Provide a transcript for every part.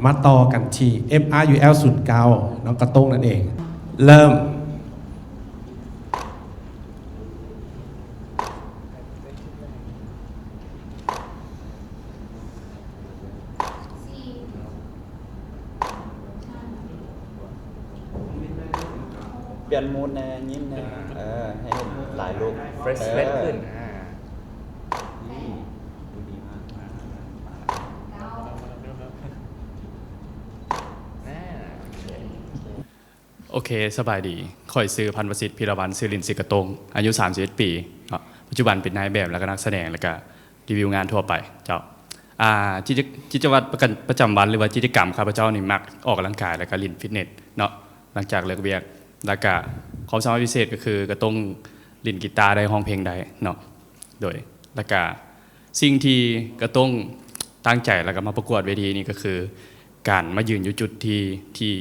ມາຕໍ່ກັນທີ່ ເອັມອາຢູແອລ ສູນເກົ້າ ນ້ອງກະຕົງນັ້ນເອງ. ເລີ່ມ. ປ່ຽນມູດແດ່ ຍິ້ມແດ່ ເອີ ໃຫ້ເຫັນຫຼາຍລຸກ ເຟຣຊ ເອີ ເຟຣຊຂຶ້ນ ອ່າ ນີ້ ດູດີມາກ ໂອເຄ ສະບາຍດີ ຂ້ອຍຊື່ ພັນປະສິດ ພິລະວັນ ຊື່ຫຼິ້ນຊື່ກະຕົງ ອາຍຸສາມສິບເອັດປີເນາະ ປັດຈຸບັນເປັນນາຍແບບ ແລ້ວກະນັກສະແດງ ແລ້ວກະ ຣີວິວງານທົ່ວໄປເຈົ້າ. ອ່າ ກິດຈະ ກິດຈະວັດປະຈຳວັນ ຫຼືວ່າກິດຈະກຳ ຂ້າພະເຈົ້ານີ້ມັກອອກກຳລັງກາຍ ແລ້ວກະຫຼິ້ນຟິດເນດເນາະ ຫຼັງຈາກເລີກວຽກ. ແລ້ວກະຄວາມສາມາດພິເສດກະຄື ກະຕົງຫຼິ້ນກີຕາໄດ້ ຮ້ອງເພງໄດ້ເນາະ. ໂດຍ ແລ້ວກະສິ່ງທີ່ກະຕົງຕັ້ງໃຈ ແລ້ວກະມາປະກວດເວທີນີ້ກະຄື ການມາຢືນຢູ່ຈຸດທີ່ ທີ່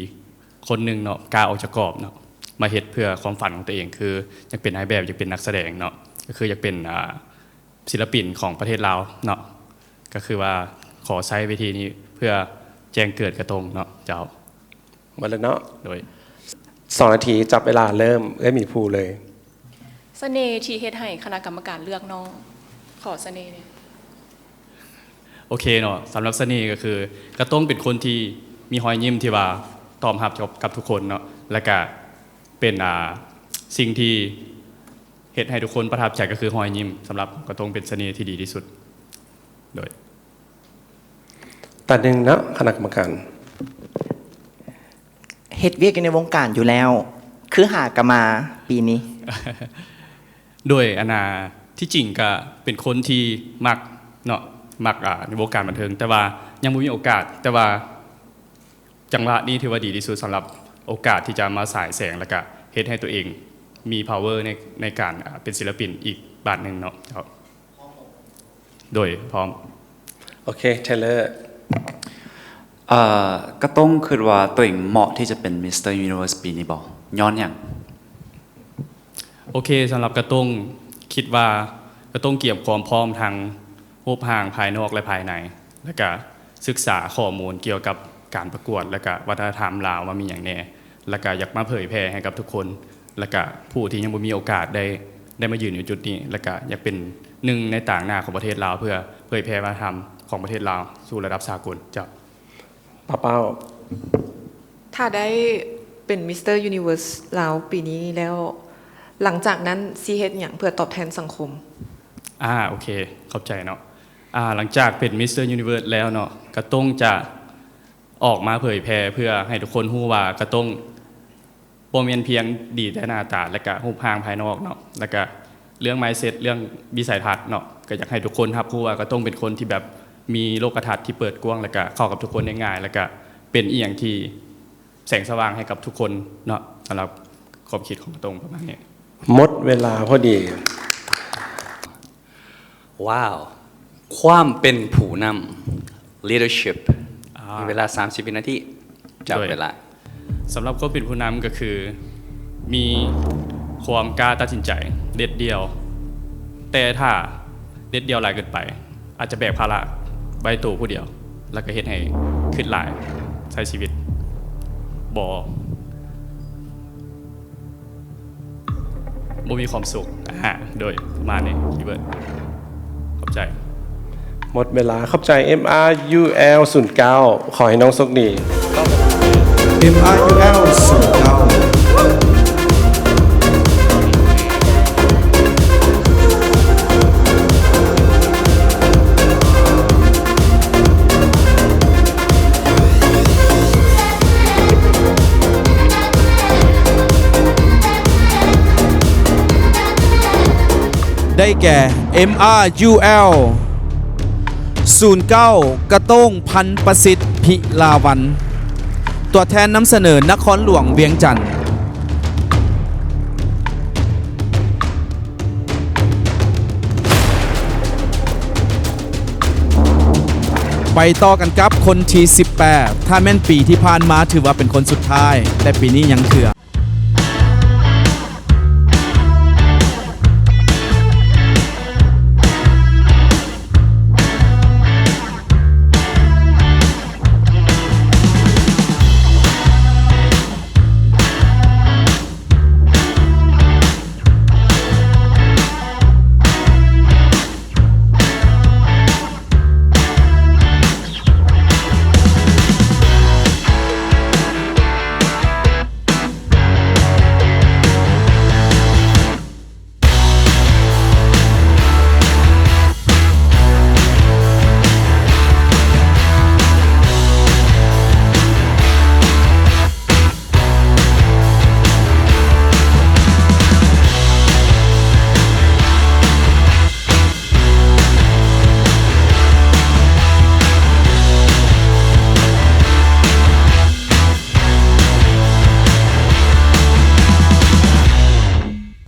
ຄົນໜຶ່ງເນາະ ກ້າອອກຈາກກອບເນາະ ມາເຮັດເພື່ອຄວາມຝັນຂອງຕົວເອງ ຄືຢາກເປັນນາຍແບບ ຢາກເປັນນັກສະແດງເນາະ ກະຄືຢາກເປັນ ອ່າ ສິລະປິນຂອງປະເທດລາວເນາະ ກະຄືວ່າຂໍໃຊ້ເວທີນີ້ເພື່ອແຈ້ງເກີດກະຕົງເນາະເຈົ້າ. ໝົດແລ້ວເນາະ? ໂດຍ. ສອງນາທີ ຈັບເວລາເລີ່ມ ເອື້ອຍໝີພູເລີຍ. ສະເໜ່ທີ່ເຮັດໃຫ້ຄະນະກຳມະການເລືອກນ້ອງ ຂໍສະເໜ່ແດ່. ໂອເຄເນາະ ສຳລັບສະເໜ່ກະຄື ກະຕົງເປັນຄົນທີ່ມີຮອຍຍິ້ມທີ່ວ່າຕອບຮັບກັບ ກັບທຸກຄົນເນາະ ແລ້ວກະເປັນ ອ່າ ສິ່ງທີ່ ເຮັດໃຫ້ທຸກຄົນປະທັບໃຈກະຄືຮອຍຍິ້ມ ສຳລັບກະຕົງເປັນສະເໜ່ທີ່ດີທີ່ສຸດ. ໂດຍ. ຕາໜຶ່ງເນາະ ຄະນະກຳມະການ. ເຮັດວຽກຢູ່ໃນວົງການຢູ່ແລ້ວ ຄືຫາກະມາປີນີ້? ໂດຍ ອັນນ່າ ທີ່ຈິງກະເປັນຄົນທີ່ມັກເນາະ ມັກ ອ່າ ໃນວົງການບັນເທີງ ແຕ່ວ່າຍັງບໍ່ມີໂອກາດ ແຕ່ວ່າ ຈັງຫວະນີ້ຖືວ່າດີທີ່ສຸດສຳລັບໂອກາດທີ່ຈະມາສາຍແສງ ແລ້ວກະເຮັດໃຫ້ຕົວເອງມີພາວເວີໃນ ໃນການ ອ່າ ເປັນສິລະປິນອີກບາດໜຶ່ງເນາະ. ໂດຍ ພ້ອມ. ໂອເຄ ເທເລີ. ເອີ ກະຕົງຄິດວ່າຕົວເອງເໝາະທີ່ຈະເປັນມິສເຕີຢູນິເວີສປີນີ້ບໍ່? ຍ້ອນຫຍັງ? ໂອເຄ ສຳລັບກະຕົງ ຄິດວ່າກະຕົງກຽມຄວາມພ້ອມທັງຮູບຮ່າງພາຍນອກ ແລະ ພາຍໃນ ແລ້ວກະສຶກສາຂໍ້ມູນກ່ຽວກັບການປະກວດ ແລ້ວກະວັດທະນະທຳລາວວ່າມີຫຍັງແດ່ ແລ້ວກະຢາກມາເຜີຍແຜ່ໃຫ້ກັບທຸກຄົນ ແລ້ວກະຜູ້ທີ່ຍັງບໍ່ມີໂອກາດໄດ້ ໄດ້ມາຢືນຢູ່ຈຸດນີ້ ແລ້ວກະຢາກເປັນໜຶ່ງໃນຕາງໜ້າຂອງປະເທດລາວ ເພື່ອເຜີຍແຜ່ວັດທະນະທຳຂອງປະເທດລາວສູ່ລະດັບສາກົນ. ເຈົ້າ. ປາເປົ້າ. ຖ້າໄດ້ເປັນມິສເຕີຢູນິເວີສລາວປີນີ້ແລ້ວ ຫຼັງຈາກນັ້ນຊິເຮັດຫຍັງເພື່ອຕອບແທນສັງຄົມ? ອາ ໂອເຄ ຂອບໃຈເນາະ. ອາ ຫຼັງຈາກເປັນມິສເຕີຢູນິເວີສແລ້ວເນາະ ກະຕົງຈະອອກມາເຜີຍແຜ່ເພື່ອໃຫ້ທຸກຄົນຮູ້ວ່າກະຕົງ ບໍ່ແມ່ນພຽງດີແຕ່ໜ້າຕາ ແລະກະຮູບຮ່າງພາຍນອກເນາະ ແລະກະເລື່ອງມາຍເຊັດ ເລື່ອງວິໄສທັດເນາະ ກະຢາກໃຫ້ທຸກຄົນຮັບຮູ້ວ່າກະຕົງເປັນຄົນທີ່ແບບມີໂລກະທັດທີ່ເປີດກວ້າງ ແລະກະເຂົ້າກັບທຸກຄົນໄດ້ງ່າຍ ແລະກະເປັນອີ່ຫຍັງທີ່ແສງສະຫວ່າງໃຫ້ກັບທຸກຄົນເນາະ ສຳລັບຄວາມຄິດຂອງກະຕົງປະມານນີ້. ໝົດເວລາພໍດີ. ວ້າວ ຄວາມເປັນຜູ້ນຳ leadership ອາ ມີເວລາສາມສິບວິນາທີ ຈັບເວລາ. ສຳລັບຄວາມເປັນຜູ້ນຳກະຄື ມີຄວາມກ້າຕັດສິນໃຈເດັດດ່ຽວ ແຕ່ຖ້າເດັດດ່ຽວຫຼາຍເກີນໄປ ອາດຈະແບກພາລະໄວ້ໂຕຜູ້ດຽວ ແລ້ວກະເຮັດໃຫ້ຄຶດຫຼາຍ ໃຊ້ຊີວິດບໍ່ ບໍ່ມີຄວາມສຸກ. ອາ ໂດຍ ປະມານນີ້ ຄີເວີດ. ຂອບໃຈ. ໝົດເວລາ. ຂອບໃຈ ເອັມອາຢູແອລ ສູນເກົ້າ. ຂໍໃຫ້ນ້ອງໂຊກດີ. ເອັມອາຢູແອລ ສູນເກົ້າ. ໄດ້ແກ່ ເອັມອາຢູແອລ ສູນເກົ້າ ກະໂຕ້ງ ພັນປະສິດ ພິລາວັນ ຕົວແທນນຳສະເໜີນະຄອນຫຼວງວຽງຈັນ. ໄປຕໍ່ກັນກັບຄົນທີສິບແປດ ຖ້າແມ່ນປີທີ່ຜ່ານມາຖືວ່າເປັນຄົນສຸດທ້າຍ ແຕ່ປີນີ້ຍັງເທື່ອ.